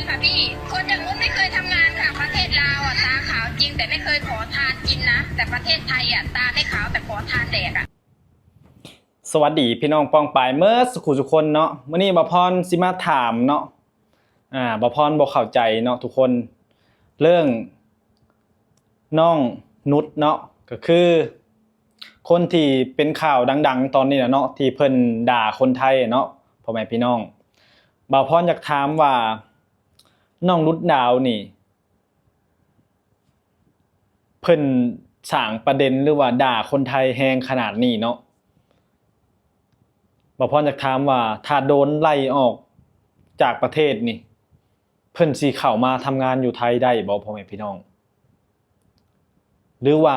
ค่ะพี่ คนอย่างนุชไม่เคยทำงานค่ะ ประเทศลาวอ่ะตาขาวจริงแต่ไม่เคยขอทานกินนะ แต่ประเทศไทยอ่ะตาไม่ขาวแต่ขอทานแดกอ่ะ สวัสดีพี่น้องป้องปายเมิดสุขุสุคนเนาะ มื้อนี้บ่าวพรสิมาถามเนาะ อ่า บ่าวพรบ่เข้าใจเนาะทุกคน เรื่องน้องนุชเนาะ ก็คือคนที่เป็นข่าวดังๆ ตอนนี้นะเนาะ ที่เพิ่นด่าคนไทยเนาะ พ่อแม่พี่น้อง บ่าวพรอยากถามว่าน้องนุชดาวนี่ เพิ่นสร้างประเด็นหรือว่าด่าคนไทยแฮงขนาดนี้เนาะ บ่าวพรอยากถามว่าถ้าโดนไล่ออกจากประเทศนี่ เพิ่นสิเข้ามาทำงานอยู่ไทยได้บ่ พ่อแม่พี่น้อง หรือว่า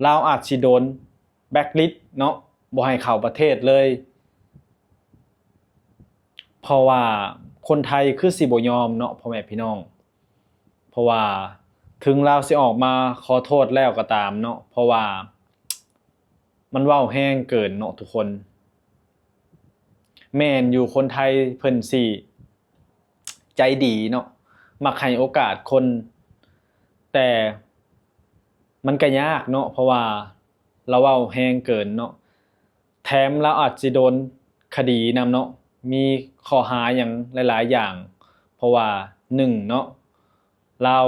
ลาวอาจสิโดน blacklist เนาะ บ่ให้เข้าประเทศเลย เพราะว่าคนไทยคือสิบ่ยอมเนาะ พ่อแม่พี่น้อง เพราะว่าถึงลาวสิออกมาขอโทษแล้วก็ตามเนาะ เพราะว่ามันเว้าแฮงเกินเนาะทุกคน แม่นอยู่คนไทยเพิ่นสิใจดีเนาะ มักให้โอกาสคน แต่มันก็ยากเนาะ เพราะว่าลาวเว้าแฮงเกินเนาะ แถมลาวอาจสิโดนคดีนำเนาะ มีข้อหาหยังหลายๆ อย่าง เพราะว่า หนึ่ง เนาะ ลาว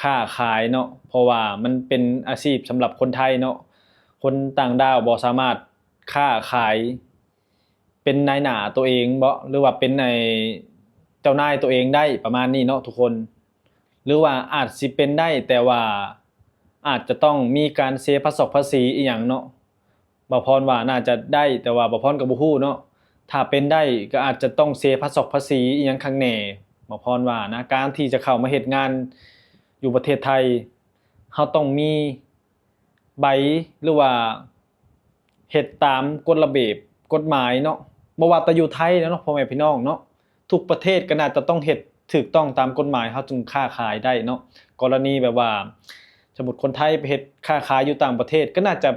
ค้าขายเนาะ เพราะว่ามันเป็นอาชีพสำหรับคนไทยเนาะ คนต่างด้าวบ่สามารถค้าขายเป็นนายหน้าตัวเองบ่ หรือว่าเป็นไอ้เจ้านายตัวเองได้ ประมาณนี้เนาะทุกคน หรือว่าอาจสิเป็นได้ แต่ว่าอาจจะต้องมีการเสียภาษอกภาษีอีหยังเนาะ บ่าวพรว่าน่าจะได้ แต่ว่าบ่าวพรก็บ่ฮู้เนาะ ถ้าเป็นได้ก็อาจจะต้องเสียภาษอกภาษีอีหยังคักแหน่ บ่าวพรว่านะ การที่จะเข้ามาเฮ็ดงานอยู่ประเทศไทย เฮาต้องมีใบ หรือว่าเฮ็ดตามกฎระเบียบกฎหมายเนาะ บ่ว่าแต่อยู่ไทยแล้วเนาะ พ่อแม่พี่น้องเนาะ ทุกประเทศก็น่าจะต้องเฮ็ดถูกต้องตามกฎหมาย เฮาจึงค้าขายได้เนาะ กรณีแบบว่า สมมุติคนไทยไปเฮ็ดค้าขายอยู่ต่างประเทศ ก็น่าจะ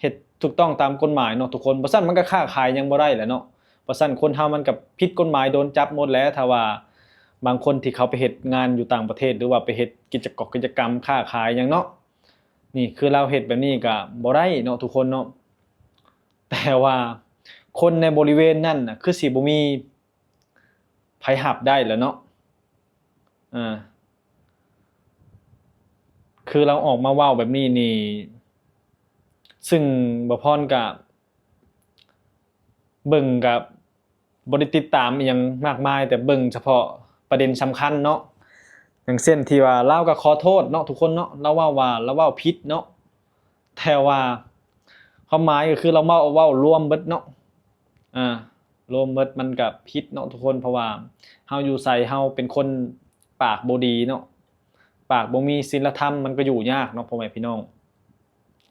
เฮ็ดถูกต้องตามกฎหมายเนาะทุกคน บ่ซั้นมันก็ค้าขายหยังบ่ได้แหละเนาะ บ่ซั้นคนเฮามันก็ผิดกฎหมายโดนจับหมดแหละ ถ้าว่าบางคนที่เขาไปเฮ็ดงานอยู่ต่างประเทศ หรือว่าไปเฮ็ดกิจกอกกิจกรรมค้าขายหยังเนาะ นี่คือลาวเฮ็ดแบบนี้ก็บ่ได้เนาะทุกคนเนาะ แต่ว่าคนในบริเวณนั้นน่ะ คือสิบ่มี ไผรับได้แหละเนาะ อ่า คือลาวออกมาเว้าแบบนี้นี่ ซึ่งบ่าวพรก็เบิ่งก็บ่ได้ติดตามอีหยังมากมาย แต่เบิ่งเฉพาะประเด็นสำคัญเนาะ อย่างเช่นที่ว่าลาวก็ขอโทษเนาะทุกคนเนาะ ลาวเว้าว่าลาวเว้าผิดเนาะ แต่ว่าความหมายก็คือลาวเว้า เว้ารวมเบิดเนาะ อ่า รวมเบิดมันก็ผิดเนาะทุกคน เพราะว่าเฮาอยู่ไส เฮาเป็นคนปากบ่ดีเนาะ ปากบ่มีศีลธรรม มันก็อยู่ยากเนาะ พ่อแม่พี่น้อง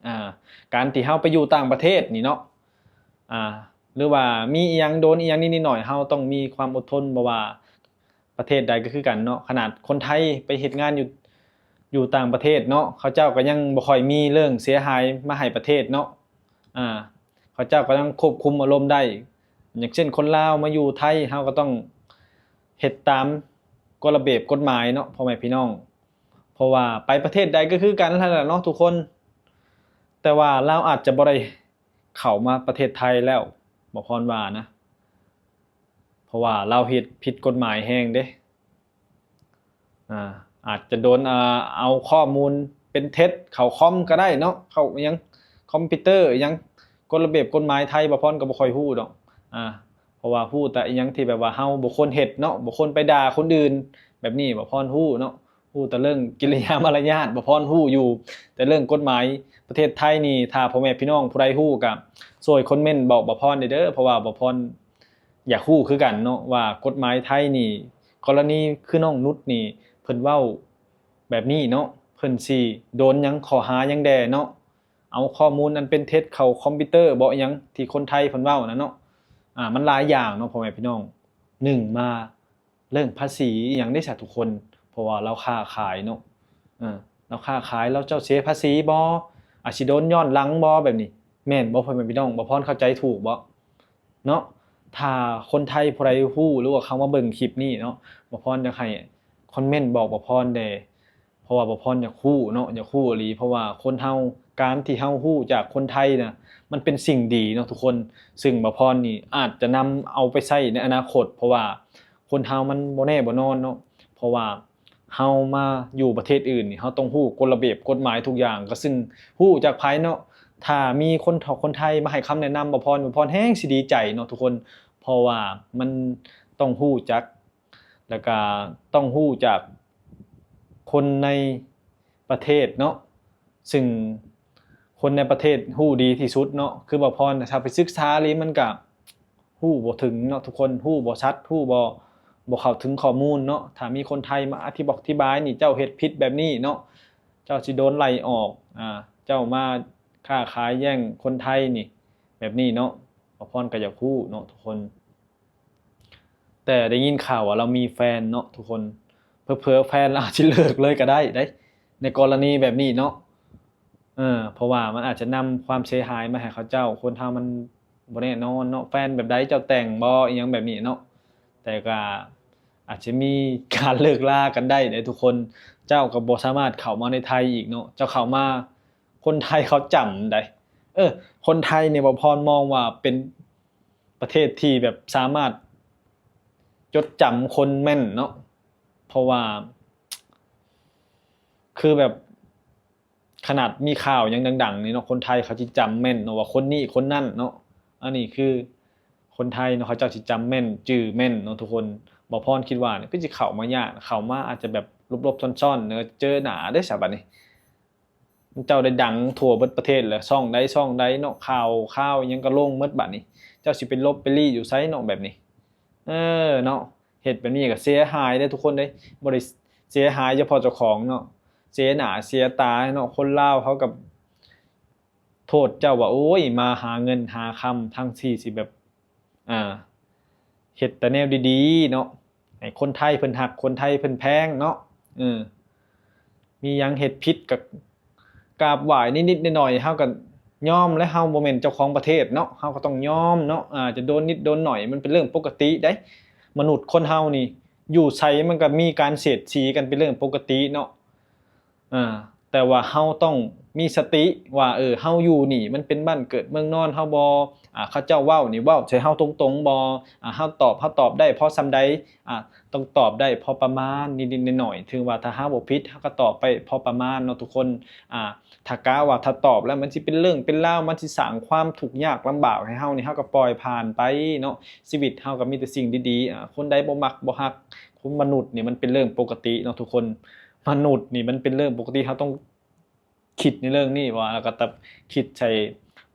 อ่า การที่เฮาไปอยู่ต่างประเทศนี่เนาะ อ่า หรือว่ามีอีหยังโดนอีหยังนิดๆหน่อยๆ เฮาต้องมีความอดทน บ่ว่า ประเทศใดก็คือกันเนาะ ขนาดคนไทยไปเฮ็ดงานอยู่ อยู่ต่างประเทศเนาะ เขาเจ้าก็ยังบ่ค่อยมีเรื่องเสียหายมาให้ประเทศเนาะ อ่า เขาเจ้าก็ยังควบคุมอารมณ์ได้ อย่างเช่นคนลาวมาอยู่ไทย เฮาก็ต้องเฮ็ดตามกฎระเบียบกฎหมายเนาะ พ่อแม่พี่น้อง เพราะว่าไปประเทศใดก็คือกันนั่นแหละเนาะทุกคน แต่ว่าลาวอาจจะบ่ได้เข้ามาประเทศไทยแล้ว บ่าวพรว่านะ เพราะว่าลาวเฮ็ดผิดกฎหมายแฮงเด้ อ่า อาจจะโดน อ่า เอาข้อมูลเป็นเท็จเข้าคอมก็ได้เนาะ เข้าอิหยัง คอมพิวเตอร์อิหยัง กฎระเบียบกฎหมายไทยบ่าวพรก็บ่ค่อยฮู้ดอก อ่า เพราะว่าฮู้แต่อิหยังที่แบบว่าเฮาบ่ควรเฮ็ดเนาะ บ่ควรไปด่าคนอื่น แบบนี้บ่าวพรฮู้เนาะ ฮู้แต่เรื่องกิริยามารยาท บ่าวพรฮู้อยู่ แต่เรื่องกฎหมายประเทศไทยนี่ ถ้าพ่อแม่พี่น้องผู้ใดฮู้ก็ช่วยคอมเมนต์บอกบ่าวพรแหน่เด้อ เพราะว่าบ่าวพรอยากฮู้คือกันเนาะ ว่ากฎหมายไทยนี่ กรณีคือน้องนุชนี่ เพิ่นเว้าแบบนี้เนาะ เพิ่นสิโดนหยัง ข้อหาหยังแด่เนาะ เอาข้อมูลอันเป็นเท็จเข้าคอมพิวเตอร์บ่ อิหยังที่คนไทยเพิ่นเว้านั่นเนาะ อ่า มันหลายอย่างเนาะ พ่อแม่พี่น้อง หนึ่งมา เรื่องภาษีอิหยังเด้ซะทุกคน เพราะว่าลาวค้าขายเนาะ เออ ลาวค้าขาย ลาวเจ้าเสียภาษีบ่ อาจสิโดนย้อนหลังบ่ แบบนี้ แม่นบ่ พ่อแม่พี่น้อง บ่าวพรเข้าใจถูกบ่ เนาะ ຖ້າຄົນໄທຜູ້ໃດຮູ້ ຫຼືວ່າເຂົ້າມາເບິ່ງຄລິບນີ້ເນາະ, ບ່າວພອນຢາກໃຫ້ຄອມເມັນບອກບ່າວພອນແດ່ ເພາະວ່າບ່າວພອນຢາກຮູ້ເນາະ, ຢາກຮູ້ອີ່ຫຼີ ເພາະວ່າຄົນເຮົາ ການທີ່ເຮົາຮູ້ຈາກຄົນໄທນະ ມັນເປັນສິ່ງດີເນາະທຸກຄົນ, ຊຶ່ງບ່າວພອນນີ້ອາດຈະນຳເອົາໄປໃຊ້ໃນອະນາຄົດ ເພາະວ່າຄົນເຮົາມັນບໍ່ແນ່ບໍ່ນອນເນາະ, ເພາະວ່າ ເຮົາມາຢູ່ປະເທດອື່ນນີ້ ເຮົາຕ້ອງຮູ້ກົດລະບຽບກົດໝາຍທຸກຢ່າງ ກໍຊຶ່ງຮູ້ຈາກໃຜເນາະ. ຖ້າມີຄົນເຖົ້າຄົນໄທມາໃຫ້ຄຳແນະນຳບ່າວພອນ, ບ່າວພອນແຮງຊິດີໃຈເນາະທຸກຄົນ, ເພາະວ່າມັນຕ້ອງຮູ້ຈັກ ແລ້ວກະຕ້ອງຮູ້ຈາກຄົນໃນປະເທດເນາະ, ຊຶ່ງຄົນໃນປະເທດຮູ້ດີທີ່ສຸດເນາະ. ຄືບ່າວພອນນະ ຖ້າໄປສຶກສາອີ່ຫຼີ ມັນກະ ຮູ້ບໍ່ເຖິງເນາະທຸກຄົນ, ຮູ້ບໍ່ຊັດ, ຮູ້ບໍ່ ບໍ່ເຂົ້າເຖິງຂໍ້ມູນເນາະ. ຖ້າມີຄົນໄທມາອະທິບອກອະທິບາຍນີ້ ເຈົ້າເຮັດຜິດແບບນີ້ເນາະ, ເຈົ້າຊິໂດນໄລ່ອອກ, ອ່າ ເຈົ້າມາຄ້າຂາຍແຍ່ງຄົນໄທນີ້ ແບບນີ້ເນາະ. ບ່າວພອນກໍຢາກຮູ້ເນາະທຸກຄົນ, ແຕ່ໄດ້ຍິນຂ່າວວ່າລາວມີແຟນເນາະທຸກຄົນ, ເຜີໆແຟນລາວອາດຊິເລີກເລີຍກໍໄດ້ເດ້ ໃນກໍລະນີແບບນີ້ເນາະ. ເອີ ເພາະວ່າມັນອາດຈະນຳຄວາມເສຍຫາຍມາໃຫ້ເຂົາເຈົ້າ, ຄົນເຮົາມັນບໍ່ແນ່ນອນເນາະ, ແຟນແບບໃດ ເຈົ້າແຕ່ງບໍ່ ອີ່ຫຍັງແບບນີ້ເນາະ. ແຕ່ກໍອາດຈະມີການເລີກລາກັນໄດ້ເດ້ທຸກຄົນ, ເຈົ້າກໍບໍ່ສາມາດເຂົ້າມາໃນໄທອີກເນາະ. ເຈົ້າເຂົ້າມາ ຄົນໄທເຂົາຈຳໄດ໋, ເອີ ຄົນໄທນີ້ ບ່າວພອນມອງວ່າເປັນປະເທດທີ່ແບບສາມາດຈົດຈຳຄົນແມ່ນເນາະ, ເພາະວ່າ ຄືແບບ ຂະໜາດມີຂ່າວຫຍັງດັງໆນີ້ເນາະ, ຄົນໄທເຂົາຊິຈຳແມ່ນເນາະ ວ່າຄົນນີ້ຄົນນັ້ນເນາະ. ອັນນີ້ຄືຄົນໄທເນາະ ເຂົາເຈົ້າຊິຈຳແມ່ນ ຈື່ແມ່ນເນາະທຸກຄົນ. ບ່າວພອນຄິດວ່ານີ້ຄືຊິເຂົ້າມາຍາກ, ເຂົ້າມາອາດຈະແບບຫຼົບໆຊ່ອນໆເນາະ, ເຈີໜ້າເດ້ຊະບັດນີ້. ເຈົ້າໄດ້ດັງທົ່ວເບິດປະເທດແລ້ວ, ຊ່ອງໃດຊ່ອງໃດເນາະ, ຂ່າວ ຂ່າວຫຍັງກໍລົງໝົດບັດນີ້, ເຈົ້າຊິໄປຫຼົບໄປລີ້ຢູ່ໃສເນາະ ແບບນີ້. ເອີເນາະ, ເຮັດແບບນີ້ກໍເສຍຫາຍເດ້ທຸກຄົນເດ້, ບໍ່ໄດ້ເສຍຫາຍສະເພາະເຈົ້າຂອງເນາະ, ເສຍໜ້າເສຍຕາເນາະ. ຄົນລາວເຮົາກໍໂທດເຈົ້າວ່າ ໂອ້ຍ ມາຫາເງິນຫາຄຳ ທັງທີ່ຊິແບບ ອ່າ ເຮັດແຕ່ແນວດີໆເນາະ, ໃຫ້ຄົນໄທເພິ່ນຮັກ ຄົນໄທເພິ່ນແພງເນາະ. ເອີ ມີຫຍັງເຮັດຜິດກໍກາບໄຫວ້ນິດໆໜ້ອຍໆ, ເຮົາກໍຍອມແຫຼະ, ເຮົາບໍ່ແມ່ນເຈົ້າຂອງປະເທດເນາະ, ເຮົາກໍຕ້ອງຍອມເນາະ. ອາ ຈະໂດນນິດໂດນໜ້ອຍ ມັນເປັນເລື່ອງປົກກະຕິເດ້. ມະນຸດຄົນເຮົານີ້ ຢູ່ໃສມັນກໍມີການສຽດສີກັນ ເປັນເລື່ອງປົກກະຕິເນາະ. ອາ ແຕ່ວ່າເຮົາຕ້ອງມີສະຕິວ່າ ເອີ ເຮົາຢູ່ນີ້ມັນເປັນບ້ານເກີດເມືອງນອນເຮົາບໍ່? ອາ ເຂົາເຈົ້າເວົ້ານີ້ເວົ້າໃສ່ເຮົາຕົງໆບໍ່? ອາ ເຮົາຕອບ ເຮົາຕອບໄດ້ພໍສ່ຳໃດ? ອາ ຕ້ອງຕອບໄດ້ພໍປະມານນິດໆໜ້ອຍໆ, ຖືວ່າຖ້າເຮົາບໍ່ຜິດ ເຮົາກໍຕອບໄປພໍປະມານເນາະທຸກຄົນ. ອາ ຖ້າກະວ່າຖ້າຕອບແລ້ວມັນຊິເປັນເລື່ອງເປັນລາວ, ມັນຊິສ້າງຄວາມທຸກຍາກລຳບາກໃຫ້ເຮົານີ້, ເຮົາກໍປ່ອຍຜ່ານໄປເນາະ. ຊີວິດເຮົາກໍມີແຕ່ສິ່ງດີໆ. ອາ ຄົນໃດບໍ່ມັກບໍ່ຮັກ, ຄົນມະນຸດນີ້ມັນເປັນເລື່ອງປົກກະຕິເນາະທຸກຄົນ. ມະນຸດນີ້ມັນເປັນເລື່ອງປົກກະຕິ, ເຮົາຕ້ອງຄິດໃນເລື່ອງນີ້ວ່າ ແລ້ວກໍຕັດ ຄິດໃສ່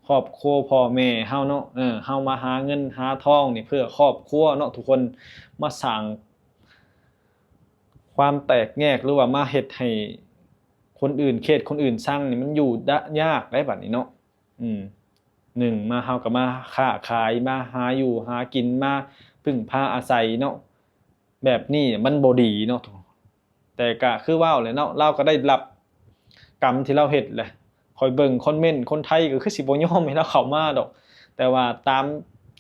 ຄອບຄົວພໍ່ແມ່ເຮົາເນາະ. ເອີ ເຮົາມາຫາເງິນຫາທອງນີ້ເພື່ອຄອບຄົວເນາະທຸກຄົນ, ມາສ້າງຄວາມແຕກແຍກ ຫຼືວ່າມາເຮັດໃຫ້ຄົນອື່ນ ເຄດຄົນອື່ນຊັງນີ້ ມັນຢູ່ຍາກໄດ໋ບັດນີ້ເນາະ. ອືມ ໜຶ່ງມາ ເຮົາກໍມາຄ້າຂາຍ ມາຫາຢູ່ຫາກິນ ມາເພິ່ງພາອາໄສເນາະ, ແບບນີ້ມັນບໍ່ດີເນາະ. ແຕ່ກະຄືເວົ້າແຫຼະເນາະ, ລາວກໍໄດ້ຮັບກຳທີ່ລາວເຮັດແຫຼະ. ຂ້ອຍເບິ່ງຄອມເມັນ ຄົນໄທກໍຄືຊິບໍ່ຍອມໃຫ້ລາວເຂົ້າມາດອກ, ແຕ່ວ່າຕາມ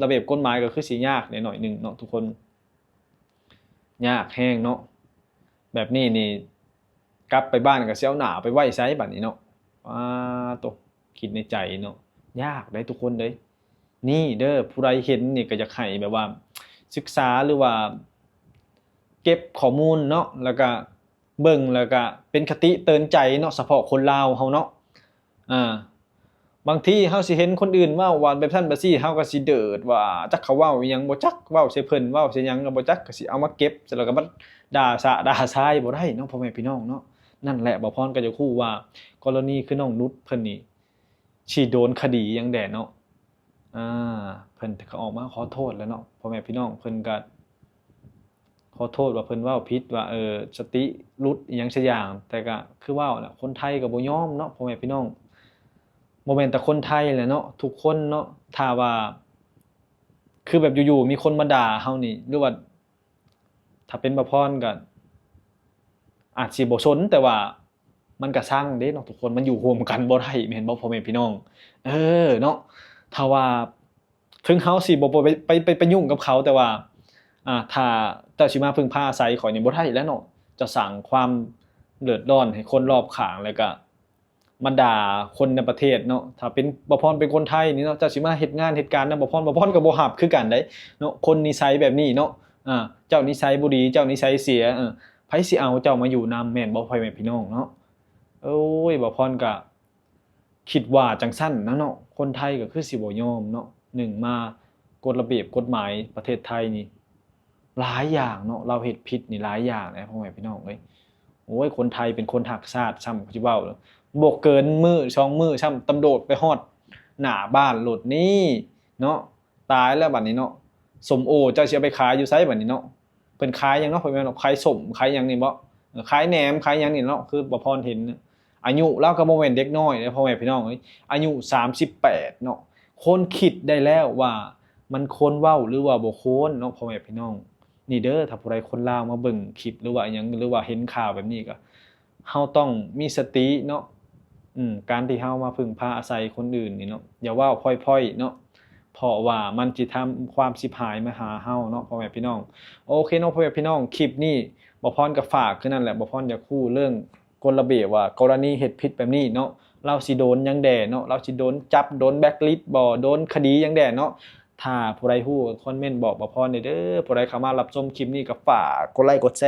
ລະບຽບກົດໝາຍກໍຄືຊິຍາກແດ່ໜ້ອຍໜຶ່ງເນາະທຸກຄົນ, ຍາກແຮງເນາະ. ແບບນີ້ນີ້ ກັບໄປບ້ານກໍຊິເອົາໜ້າໄປໄວ້ໃສບັດນີ້ເນາະ? ປາໂຕ ຄິດໃນໃຈເນາະ, ຍາກເດ້ທຸກຄົນເດ້. ນີ້ເດີ ຜູ້ໃດເຫັນນີ້ກໍຢາກໃຫ້ແບບວ່າສຶກສາ ຫຼືວ່າເກັບຂໍ້ມູນເນາະ, ແລ້ວກະເບິ່ງ ແລ້ວກະເປັນຄະຕິເຕືອນໃຈເນາະ, ສະເພາະຄົນລາວເຮົາເນາະ. ອາ ບາງທີເຮົາຊິເຫັນຄົນອື່ນເວົ້າວ່າແບບຊັ້ນແບບຊີ້ ເຮົາກໍຊິເດີດວ່າ ຈັກເຂົາເວົ້າອີ່ຫຍັງບໍ່ຈັກ, ເວົ້າໃສ່ເພິ່ນ ເວົ້າໃສ່ຫຍັງກໍບໍ່ຈັກ, ກໍຊິເອົາມາເກັບ ແລ້ວກໍມາດ່າສະດ່າຊາຍ ບໍ່ໄດ້ເນາະ ພໍ່ແມ່ພີ່ນ້ອງເນາະ. ນັ້ນແຫຼະ ບ່າວພອນກໍຢາກຮູ້ວ່າ ກໍລະນີຄືນ້ອງນຸດເພິ່ນນີ້ ຊິໂດນຄະດີຫຍັງແດ່ເນາະ. ອ່າ ເພິ່ນກໍອອກມາຂໍໂທດແລ້ວເນາະ ພໍ່ແມ່ພີ່ນ້ອງ, ເພິ່ນກໍຂໍໂທດວ່າເພິ່ນເວົ້າຜິດ ວ່າ ເອີ ສະຕິຫຼຸດອີ່ຫຍັງສັກຢ່າງ, ແຕ່ກໍຄືເວົ້າແຫຼະ ຄົນໄທກໍບໍ່ຍອມເນາະ ພໍ່ແມ່ພີ່ນ້ອງ, ບໍ່ແມ່ນແຕ່ຄົນໄທແຫຼະເນາະ ທຸກຄົນເນາະ. ຖ້າວ່າ ຄືແບບຢູ່ໆມີຄົນມາດ່າເຮົານີ້ ຫຼືວ່າ ຖ້າເປັນບ່າວພອນກໍອາດຊິບໍ່ສົນ, ແຕ່ວ່າມັນກໍຊັງເດ້ເນາະທຸກຄົນ, ມັນຢູ່ຮ່ວມກັນບໍ່ໄດ້ ແມ່ນບໍ່ ພໍ່ແມ່ພີ່ນ້ອງ? ເອີເນາະ, ຖ້າວ່າ ເຖິງເຮົາຊິບໍ່ໄປ ໄປ ໄປ ໄປຫຍຸ້ງກັບເຂົາ ແຕ່ວ່າ ອ່າ ຖ້າເຈົ້າຊິມາເພິ່ງພາອາໄສຂ້ອຍນີ້ບໍ່ໄດ້ແລ້ວເນາະ. ເຈົ້າສ້າງຄວາມເດືອດຮ້ອນໃຫ້ຄົນລອບຂ້າງ ແລ້ວກະມາດ່າຄົນໃນປະເທດເນາະ. ຖ້າເປັນ ບ່າວພອນເປັນຄົນໄທນີ້ເນາະ ເຈົ້າຊິມາເຮັດງານເຮັດການນຳບ່າວພອນ ບ່າວພອນກໍບໍ່ຮັບຄືກັນເດ້ເນາະ. ຄົນນິໄສແບບນີ້ເນາະ ອ່າ ເຈົ້ານິໄສບໍ່ດີ ເຈົ້ານິໄສເສຍ ເອີ ໃຜຊິເອົາເຈົ້າມາຢູ່ນຳ ແມ່ນບໍ່ ພໍ່ແມ່ພີ່ນ້ອງເນາະ? ໂອ້ຍ ບ່າວພອນກະ ຄິດວ່າຈັ່ງຊັ້ນນະເນາະ. ຄົນໄທກໍຄືຊິບໍ່ຍອມເນາະ ໜຶ່ງມາ ກົດລະບຽບກົດໝາຍປະເທດໄທນີ້ຫຼາຍຢ່າງເນາະ ລາວເຮັດຜິດນີ້ຫຼາຍຢ່າງນະ ພໍ່ແມ່ພີ່ນ້ອງເອີຍ. ໂອ້ຍ ຄົນໄທເປັນຄົນຮັກຊາດຊ້ຳ ຊິເວົ້າ ບໍ່ເກີນມື້ສອງມື້ຊ້ຳ ຕຳຫຼວດໄປຮອດໜ້າບ້ານໂລດນີ້ເນາະ. ຕາຍແລ້ວບັດນີ້ເນາະ ສົ້ມໂອເຈົ້າຊິເອົາໄປຂາຍຢູ່ໃສບັດນີ້ເນາະ? ເພິ່ນຂາຍຫຍັງເນາະ ພໍ່ແມ່ເນາະ? ຂາຍສົ້ມຂາຍຫຍັງນີ້ບໍ? ເອີ ຂາຍແໜມຂາຍຫຍັງນີ້ເນາະ. ຄືບ່າວພອນເຫັນ ອາຍຸລາວກໍບໍ່ແມ່ນເດັກນ້ອຍເດ້ ພໍ່ແມ່ພີ່ນ້ອງເອີຍ ອາຍຸສາມສິບແປດເນາະ. ຄົນຄິດໄດ້ແລ້ວວ່າມັນຄວນເວົ້າ ຫຼືວ່າບໍ່ຄວນເນາະ ພໍ່ແມ່ພີ່ນ້ອງ. ນີ້ເດີ ຖ້າຜູ້ໃດຄົນລາວມາເບິ່ງຄລິບ ຫຼືວ່າຫຍັງ ຫຼືວ່າເຫັນຂ່າວແບບນີ້ ກໍເຮົາຕ້ອງມີສະຕິເນາະ. ອືມ ການທີ່ເຮົາມາເພິ່ງພາອາໄສຄົນອື່ນນີ້ເນາະ ຢ່າເວົ້າພ້ອຍໆເນາະ ເພາະວ່າມັນຊິທຳຄວາມຊິບຫາຍມາຫາເຮົາເນາະ ພໍ່ແມ່ພີ່ນ້ອງ. ໂອເຄເນາະ ພໍ່ແມ່ພີ່ນ້ອງ ຄລິບນີ້ບ່າວພອນກໍຝາກຄືນັ້ນແຫຼະ. ບ່າວພອນຢາກຮູ້ເລື່ອງກົດລະບຽບວ່າ ກໍລະນີເຮັດຜິດແບບນີ້ເນາະ ລາວຊິໂດນຫຍັງແດ່ເນາະ? ລາວຊິໂດນຈັບ ໂດນແບລັກລິດບໍ? ໂດນຄະດີຫຍັງແດ່ເນາະ? ຖ້າຜູ້ໃດຮູ້ຄອມເມັນບອກບ່າວພອນແດ່ເດີ. ຜູ້ໃດເຂົ້າມາຮັບຊົມຄລິບນີ້ກໍຝາກກົດໄລກົດແຊ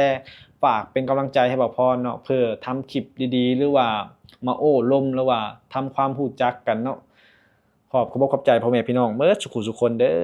ຝາກເປັນກຳລັງໃຈໃຫ້ບ່າວພອນເນາະ ເພື່ອທຳຄລິບດີໆ ຫຼືວ່າມາໂອ້ລົມ ຫຼືວ່າທຳຄວາມຮູ້ຈັກກັນເນາະ. ຂອບ ຂອບຂອບໃຈພໍ່ແມ່ພີ່ນ້ອງເໝິດສຸຂູສຸຄົນເດີ.